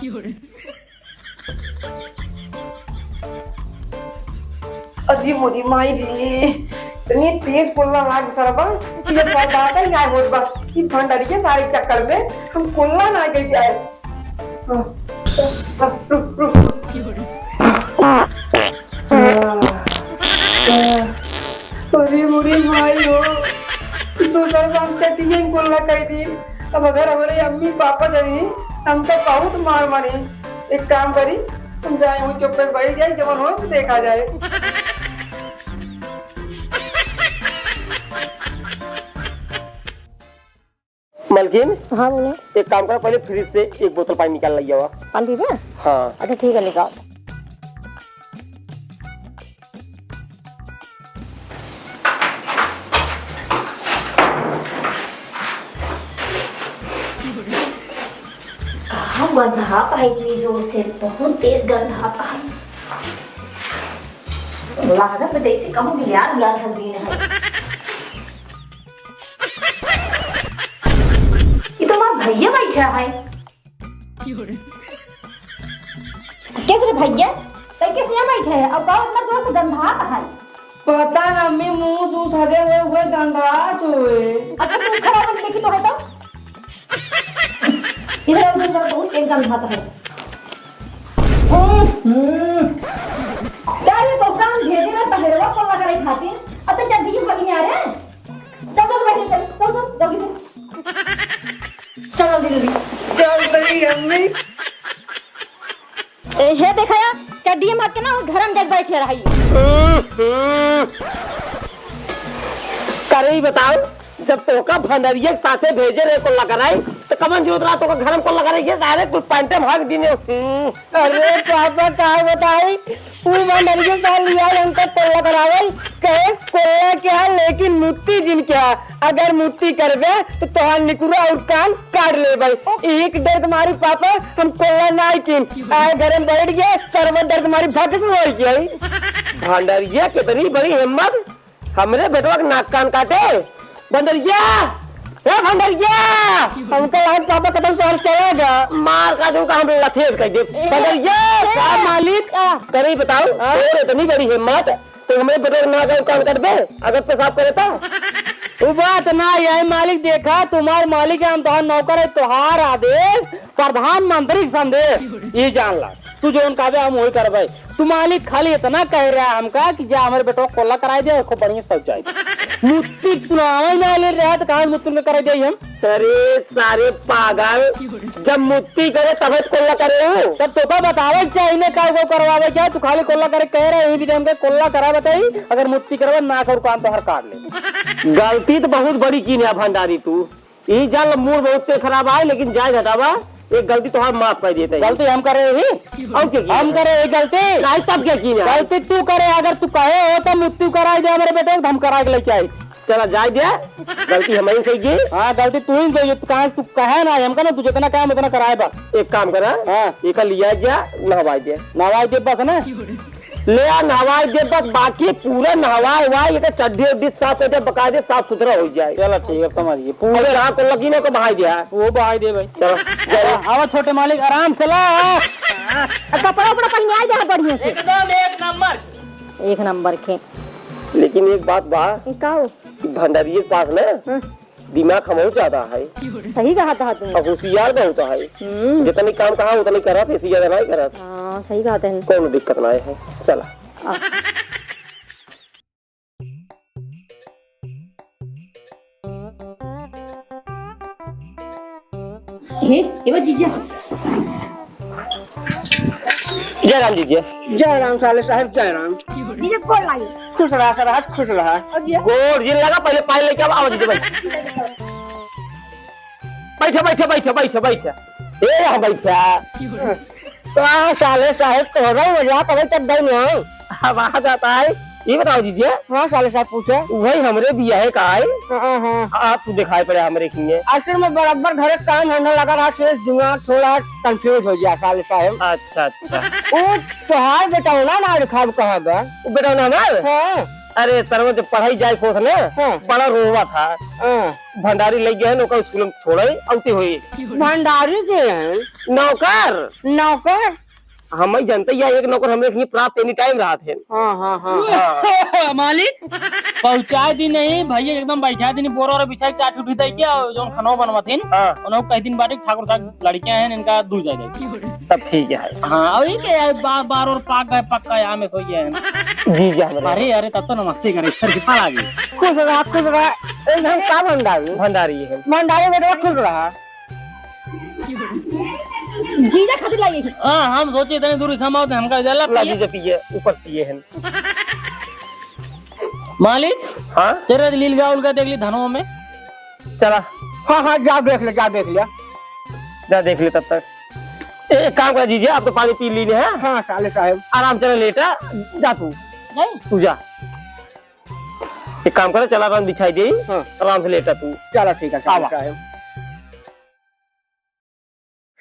अरे मोरी माई रे, इतनी तेज कोल्ला लाग सरबा, कि ये बर्दाश्त ही ना होत बा। कि भंडरिया सारे चक्कर में हम कोल्ला ना गई जाए। रुक, रुक, रुक। अरे मोरी माई हो, तू सरबा हम चटिया कोल्ला कह दी। अब अगर हमरे अम्मी पापा जानी, हम तो बहुत मार मारी। एक काम करी, तुम जाए, वो चुप पे बैठ जाए, जवन हो, तो देखा जाए। मलकिन, हाँ, बोलो। एक काम करो, पहले फ्रिज से एक बोतल पानी निकाल लाई जावा। पानी पीबे? हाँ। अच्छा, ठीक है, निकाल। हम गंधात है इतनी जोर से, बहुत तेज गंधात है। लागत है जैसे कहूँ बिलार उलार हर दिन है। ये तो हमार भैया बैठा है। कैसे रे भैया? तै कैसे यहाँ बैठे है? और का इतना जोर से गंधात है? पता ना अम्मी, मुंह सूस हगे हुए, हुए गंधात हुए। अच्छा, तू खड़ा होके देखी तो है तो। इधर आओ, इधर आओ, बहुत तेज गंधात है। हम्म, हम्म। क्या ये बच्चा हम भेजे ना टहरवा को लगा रही खातिर? अब तो जल्दी ही भागी आ रहे हैं। चल, चल, बैठ, चल, चल, चल, जल्दी से। चल, जल्दी, जल्दी। चल, तेरी अम्मी। ए, हे देखा या, चड्डी में हट के ना, घर में जाके बैठे रही। हम्म, हम्म। करे ही बताओ, जब तोका भंडरिया के साथे भेजे रहे को लगा रही, तो कमन जरूरत रहा तोका घर में को लगा रही, ये सारे कुल पैंटे में हक दीने। हम्म। अरे पापा, का बताई, ऊ भंडरिया साल लिया हमका कोल्ला करावल, कहे कोल्ला क्या लेकिन मुत्ती जिन क्या, अगर मुत्ती करबे तो तोहार निकुरा और कान काट लेबे। एक डर के मारी पापा हम कोल्ला नाई किन, आए घर में बैठ गए, सरबत डर के मारी भक से होइ गई। भंडरिया कितनी बड़ी हिम्मत, हमरे बेटवा के नाक कान काटे। भंडरिया, ए भंडरिया, हमका लागत पापा कदम से और चलेगा। मार का दूंगा हम लथेज कर दे। भंडरिया, का मालिक? करे बताओ, हाँ? तोर इतनी बड़ी हिम्मत, तो हमरे बेटवा के नाक कान काट दे, अगर पेशाब करे तो। वो बात ना, ये मालिक देखा, तुम्हार मालिक है, हम तोहार नौकर है, तोहार आदेश, प्रधानमंत्री के संदेश, ये जान ला। तू जौन कहबे हम वही करबे। तू मालिक खाली इतना कह रहा है हमका कि जा हमरे बेटवा कोल्ला कराई दे, खूब बढ़िया शौचालय। मुत्ती तू नाम ही ना ले रहा तो कहाँ मुत्ती में कराई दे हम? अरे सारे पागल, जब मुत्ती करे तबे तो कोल्ला करे हो। तब तोका बतावे के चाहिए ना का वो करवावे के, तू खाली कोल्ला करे कह रहे, यही भी हमके कोल्ला करा बताई, अगर मुत्ती करवा ना कर काम तो हर काट ले। गलती तो बहुत बड़ी की ना भंडारी तू। ई जान लो, मूड बहुत तेज खराब आए, लेकिन जाए घटावा, एक गलती तोहार माफ कर देते हैं। गलती हम करे ही? और क्या किया? हम करे ही गलती? नहीं, तब क्या किया? गलती तू करे, अगर तू कहे हो तो मुत्ती कराई दे हमारे बेटे, हम करा के लेके आई। चला, जाए दे, गलती हम ही सही की। हाँ, गलती तू ही सही, तू कहाँ तू कहे ना, हमका ना, तू जितना काम उतना कराए बा। एक काम करा, हाँ। एक लिया जा, नहवाई दे। नहवाई दे बस ना। ले आ, नहवाई दे बस, बाकी पूरा नहवाए हुआ, ये तो चड्डी उड्डी साफ कर दे, बकायदे साफ सुथरा हो जाए। चलो ठीक है, समझ गए। पूरा और यहाँ को लगी ना को बहाई दिया। वो बहाई दे भाई। चलो, चलो। आवा छोटे मालिक, आराम से ला। आ, कपड़ा उपड़ा पहनाई दे बढ़िया से। एकदम एक नंबर। एक नंबर के। लेकिन एक बात बा। का हो? भंडारिये के पास ना हाँ। दिमाग हमहू ज्यादा है। सही कहा था तुम। अब होशियार बहुत है। हम्म। जितनी काम कहा उतनी करत, इससे ज्यादा नहीं करत। हाँ, सही कहा था। कौनो दिक्कत नहीं है। चला। आ। हे, हे बा जीजा। जय राम जीजा। जय राम साले साहब, जय राम। जीजा गोड़ लागी। खुश रहा सरहज, खुश रहा। गोड़ जिन लगा, पहले पायल लेके आवा, आवा जीजा बैठ। बैठा, बैठा, बैठा, बैठा, बैठा। ए, यहाँ बैठा। तो आ साले साहब तोहरा मजाक अबे तक दई नहीं। अब आ जाता है। ये बताओ जीजा। हाँ साले साहब पूछे। वही हमरे बियाहे का है। हाँ, हाँ। आप तो दिखाई पड़े हमरे किए। असल में बराबर घरे काम धंधा लगा रहा, शेष दिमाग थोड़ा confuse हो गया साले साहब। अच्छा, अच्छा। वो तोहार बेटा होला ना, खाब कहा गा। वो बेटा होला हमार? हाँ। अरे सरवा, जब पढ़ाई जाए खोस ना, हाँ। बड़ा रोवा था। हाँ। भंडारी लग गए हैं, ओकर स्कूल में छोड़े, औते होई। भंडारी के हैं? नौकर। नौकर? हम ही जानते हैं, एक नौकर हमरे लिए प्राप्त any time रहत है। हाँ, हाँ, हाँ। हाँ। मालिक, पहुँचाए दी नहीं, भैया एकदम बैठा दी नहीं, बोरा और बिछाई चाट उठी दे के, और जौन खनवा बनवा थिन, हाँ। उन्हें कह दिन बाटे ठाकुर साहब लड़कियां हैं, इनका दूध आ जाए। तब ठीक है। हाँ, और ये क्या है, बा-, बार और पाक गए, पक्का है, आमे सोई है। जी, जी, हमारे। अरे, अरे, तब तो नमस्ते करे, सर की पाला गई। खुश रहा, खुश रहा। ए, हम का भंडारी? भंडारी है। भंडारी बेटवा खुश रहा। जीजा खातिर लाई है। हाँ, हम सोचे इतने दूर से हम आओ तो हमका जाला ला पिए। जीजा पिए, ऊपर पिए हैं। मालिक, हाँ? तेरे लील गाउल का देख ली धनों में। चला। हाँ, हाँ, जा देख ले, जा देख ले। जा देख ले तब तक। ए, एक काम कर जीजा, आप तो पानी पी लीने हैं। हाँ, साले साहब। आराम चला लेटा, जा तू। नहीं। तू जा। एक काम करे, चला आराम बिछाई दे। हाँ। आराम से लेटा तू। चला ठीक है, साले आवा। साहब।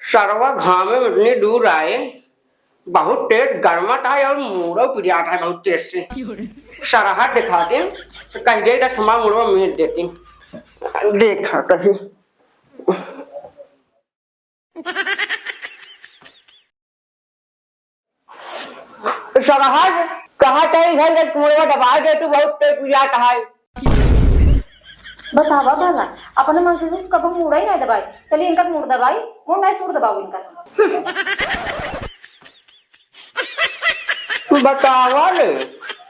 सरवा घामे में इतनी दूर आए, बहुत तेज गरमत है और मुड़ो पिरात है बहुत तेज से। सरहा दिखा दे, तो कह दे, "दस हमारा मुड़वा मीट देती।" देखा कहीं। सरहज, कहा तई घर के मुड़वा दबाइ दे, तू बहुत तेज पिरात है। बतावा भला, अपने मन से तो कबो मुड़ा ही नहीं दबाई। चलिए इनका मुड़ दबाई, मुड़ नहीं सुर दबाओ इनका। बतावा ले,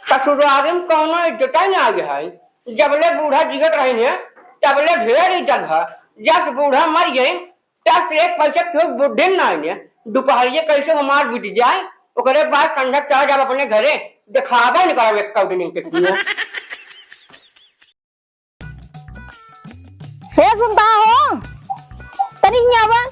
ससुरारी में कौनो इज्जत ही ना है। जबले बूढ़ा जियत रही है, तबले ढेर इज्जत है। जस बूढ़ा मर गए, तस एक पैसा केहू बुद्धि ना आइने। दुपहरिया कैसे हमार बीत जाए, ओकरे बाद संझा चला जाब अपने घरे, देखाबे न करब एक दिन इनके किए। हे सुनता हो, तनी हियाँ आवा।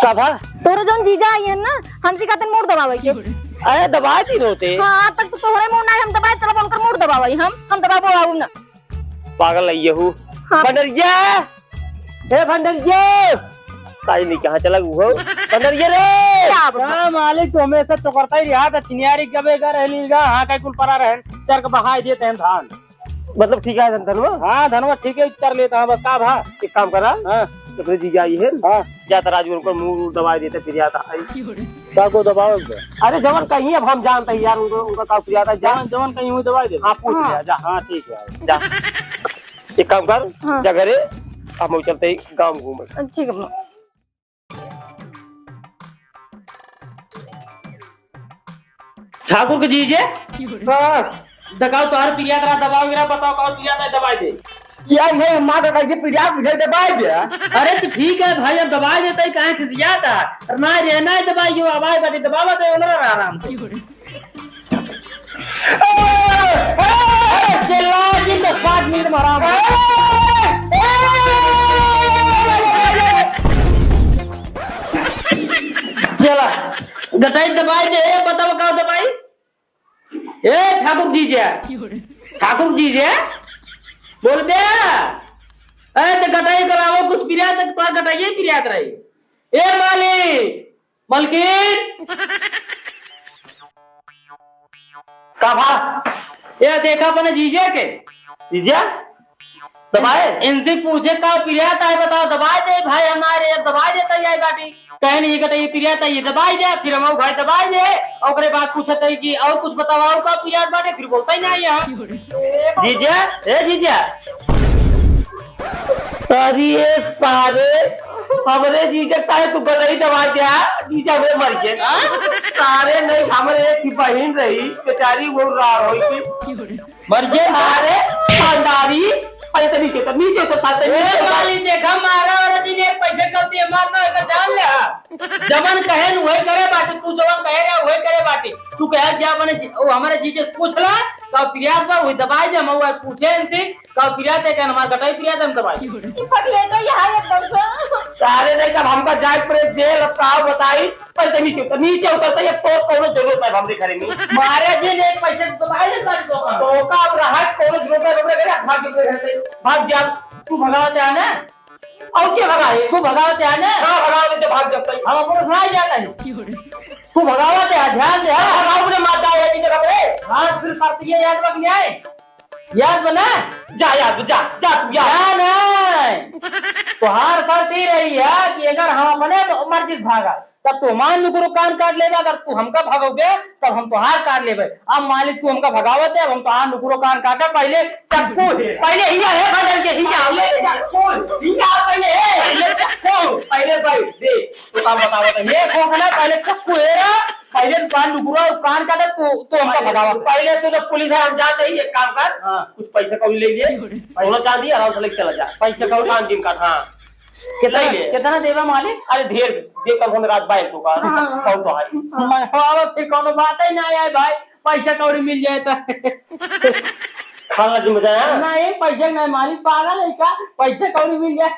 का भा? तोरे जौन जीजा आई है ना, हमसे कहते मुड़ दबावे के। अरे दबाइ दी होते। हाँ, आज तक तो तोहरे मुड़ ना हम दबाए, चलो उनकर मुड़ दबावे हम, हम दबाबो आऊ ना। पागल है यहू। हाँ। भंडरिया! ए भंडरिया! काई नहीं कहाँ चला गु हो? भंडरिया रे! क्या बता? का मालिक, तू हमेशा चोकरता ही रहा था, चिनियारी कबे का रहली गा, हाँ, कई कुल परा रहन, चर के बहाई देते हैं धान। मतलब ठीक है धन-, धनवा? हाँ, धनवा ठीक है, चर लेता है, बस का भा? एक काम करा, हाँ। अपने जीजा आई है, हाँ। जाता राजू उनको मुंह दबाई देते, फिर जाता आई। का को दबावे के? अरे जवन कहीं अब हम जानते हैं यार, उनको, उनका का पिरात है, जा। जवन, जवन कहीं हुई दबाई दे। हाँ, पूछ हाँ। लिया, जा। हाँ, ठीक है, जा। एक काम कर, हाँ। जा घरे, हम चलते ही गाँव घूमे। ठीक है। ठाकुर के जीजे? हाँ। दकाओ तोहर पिरिया करा दबाओ गिरा, बताओ कौन पिरिया तय दबाई दे। यार, ये माँ का कैसे पिरिया मुझे दबाई दे? अरे तो ठीक है भाई, अब दबाई देता ही काहे खिसियाता? अरे ना रे, ना दबाई, यो आवाज बाटे, दबावा दे, उन्हें आराम से। ए, ए, ए, चिल्ला, जिन दस पाँच मिनट में आराम से। ए, ए, चला, गटाई दबाई दे, बताओ का दबाई? ए, ठाकुर जीजे, ठाकुर जीजे, बोल बे। ए, तो गटाई करावो, कुछ पिरिया तक तो गटाइए पिरिया कराई। ए, मालिक, मलकिन। का भा? ए, देखा अपने जीजे के। जीजे? दबाए? इनसे पूछे का पिरिया ताई बताओ, दबाए दे भाई हमारे, अब दबाए देता ही आई बाटी। कहे नहीं, कहता ये पिरिया ताई, ये दबाए दे, फिर हम भाई दबाए दे, और ओकरे बाद पूछत है कि और कुछ बताओ, और का पिरिया बाटे, फिर बोलता ही नहीं है। जीजा, ए जीजा। अरे ये सारे, हमरे जीजा सारे तू गदई दबाए दे, जीजा हमरे मर गए। सारे नहीं, हमरे एक ही बहिन रही, बेचारी वो रार होई थी। मर गए। अरे, भंडारी, अरे, तो नीचे उतर, नीचे उतर, साले, ए, नीचे उतर। माली, देखा, मारा और जी ने पैसे कम दिए, मारना है तो जान ले, हाँ। जवन कहे न वही करे बाटी, तू जवन कहे रहे वही करे बाटी। तू कहे जा मने जी-, वो हमारे जीजे से पूछ ला, का पिरियात बा, वही दबाई दे, हम वो पूछे इनसे, का पिरियात है, क्या हमार गटाई पिरियात है, हम दबाई। ई पगले तो यहाँ एकदम से। सारे नहीं, तब हमका जाए पड़े जेल, अब का बताई, पहले नीचे उतर, नीचे उतर, तो ये तो कोनो जरूरत है हमरे घरे में। मारे जी ने एक पैसे तो भाई ले काट दो। तो का अब रहा, कोनो जरूरत है हमरे घरे, भाग जा अपने घर से। भाग जा। तू भगावत है ना? और क्या भगाए? तू भगावत है ना? हाँ, भगावत है, भाग जा भाई। हम अपने सुनाई जाता है। तू भगावत है, ध्यान दे। हाँ, भगाओ अपने माता है जी जगह पे। हाँ, फिर साथ ये याद रख ले आए। याद बना? जा यार, जा, जा तू यार। ना, ना। तोहार शर्त ई रही है कि अगर हम अपने मर्जी से भागा, तब तू हमार नुकरो कान काट लेबा, अगर तू हमका भगौबे, तब हम तोहार काट लेबे। अब मान ले तू हमका भगावत है, अब हम तोहार नुकरो कान काटे, पहले चक्कू, पहले हिया है बदल के, हिया, पहले चक्कू, हिया, पहले, ए, पहले चक्कू, पहले भाई, देख, तू काम बतावत है, ये खोखना, पहले चक्कू हेरा, पहले तोहार नुकरो कान काटे, तू, तू हमका भगावा। पहले तू जब पुलिस है, हम जाते ही एक काम कर, हाँ। कुछ पैसा कौड़ी ले लिए, सोना चांदी आराम से लेके चला जा। पैसा कौड़ी? कान दिन काट, हाँ। कितना, ले ले। कितना देबा मालिक? अरे ढेर दे, कम से कम रात बाइल तो का, हाँ, हाँ। कौन तो है? मैं, हाँ, फिर कौनो बात ही ना आए भाई, पैसा कौड़ी मिल जाए तो। खाना जी मजा आया? नहीं, पैसे नहीं मालिक, पागल है का? पैसा कौड़ी मिल जाए,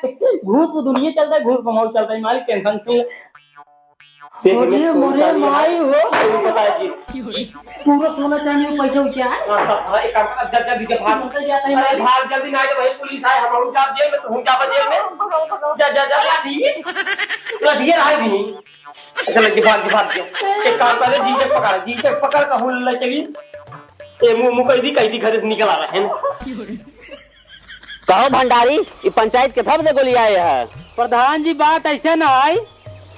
घूस पे दुनिया चलता है, घूस पे माहौल चलता है मालिक, tension नहीं। देख, मोरे, मैं सोना मोरे चांदी माई हो। तुम बता जी। पूरा सोना चांदी में पैसा हो क्या है? हाँ, हाँ, हाँ, एक काम कर, जल्दी, जल्दी, जल्दी भाग। निकल जाता है अरे, माई। भाग, जल्दी, नहीं तो वही पुलिस आए, हम लोग जाब जेल में, तो हम जाब जेल में। भगाओ, भगाओ। जा, जा, जा, लाठी। लाठी ये रहा भी नहीं। अच्छा, लड़की, भाग, भाग, भाग। एक काम करे, जीजक पकड़, जीजक पकड़ के हुल ले चली। ए, मुंह, मुंह कह दी, कह दी, घर से निकल आ रहा है ना। कहो भंडारी, ई पंचायत के थप से गोलियाए है? प्रधान जी, बात ऐसे ना आई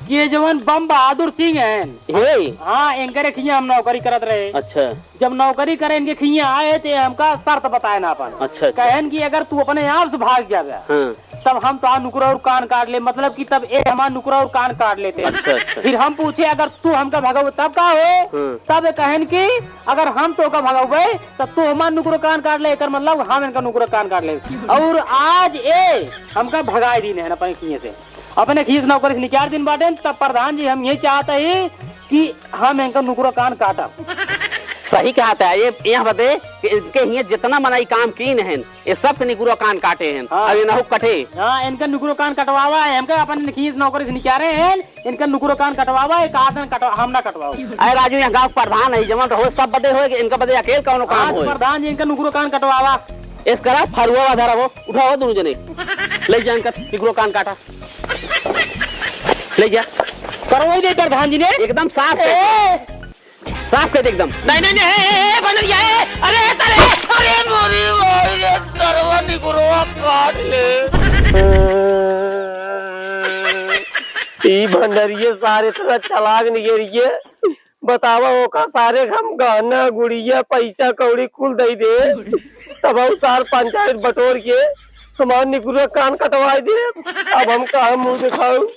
कि ये जवन बम बहादुर सिंह हैं, हे। हाँ, इनकरे खिया हम नौकरी करत रहे। अच्छा। जब नौकरी करे इनके खिया आए, तो ये हमका शर्त बताए ना अपन। अच्छा, अच्छा। कहन कि अगर तू अपने आप से भाग जावे, हाँ। तब हम तोहार नुकरा और कान काट ले, मतलब कि तब ए हमार नुकरा और कान काट लेते। अच्छा, अच्छा। फिर हम पूछे, "अगर तू हमका भगावे तब का होए?" हाँ। तब ये कहन कि अगर हम तोका भगावे, तब तू हमार नुकरो कान काट ले, एकर मतलब हम इनका नुकरो कान काट ले। और आज ए हमका भगाए दीन है अपने खिए से, अपने खिए से नौकरी से निकाल दीन बाटेन। तब प्रधान जी, हम यही चाहत ही कि हम इनका नुकरो कान काटब। सही कहत है, ये यहाँ बदे कि इनके हिये जितना मनई काम कीन हैं, ये सब के निकुरो कान काटे हैं। हाँ। अब ये नहु कटे। हाँ, इनका निकुरो कान कटवावा है, हमका अपन खींच नौकरी से निकाले हैं, इनका निकुरो कान कटवावा है, कहा था कटवा-, हम ना कटवाओ। अरे राजू, यहाँ गाँव के प्रधान है, जवन तो हो सब बदे होए, इनका बदे अकेल कौनो काम हाँ, होए? प्रधान जी, इनका निकुरो कान कटवावा। इस करा, फरुआ धरा वो, उठाओ दोनों जने। ले जा इनका निकुरो कान काटा। ले जा। करवाई दे प्रधान जी ने। एकदम साफ कर। ए! साफ कर दे एकदम। नहीं, नहीं, नहीं, ए, ए, ए, भंडरिया, ए, अरे, सारे, अरे, मोरी, मोरी, रे, सरवा निकुरवा काट ले। ई भंडरिये सारे इतना चालाक निकरिये। बतावा, ओका सारे हम गहना, गुड़िया, पैसा, कौड़ी कुल दई दे। तब हम सार पंचायत बटोर के हमार निकुरा कान कटवाई दे। अब हम कहाँ मुँह दिखाऊ?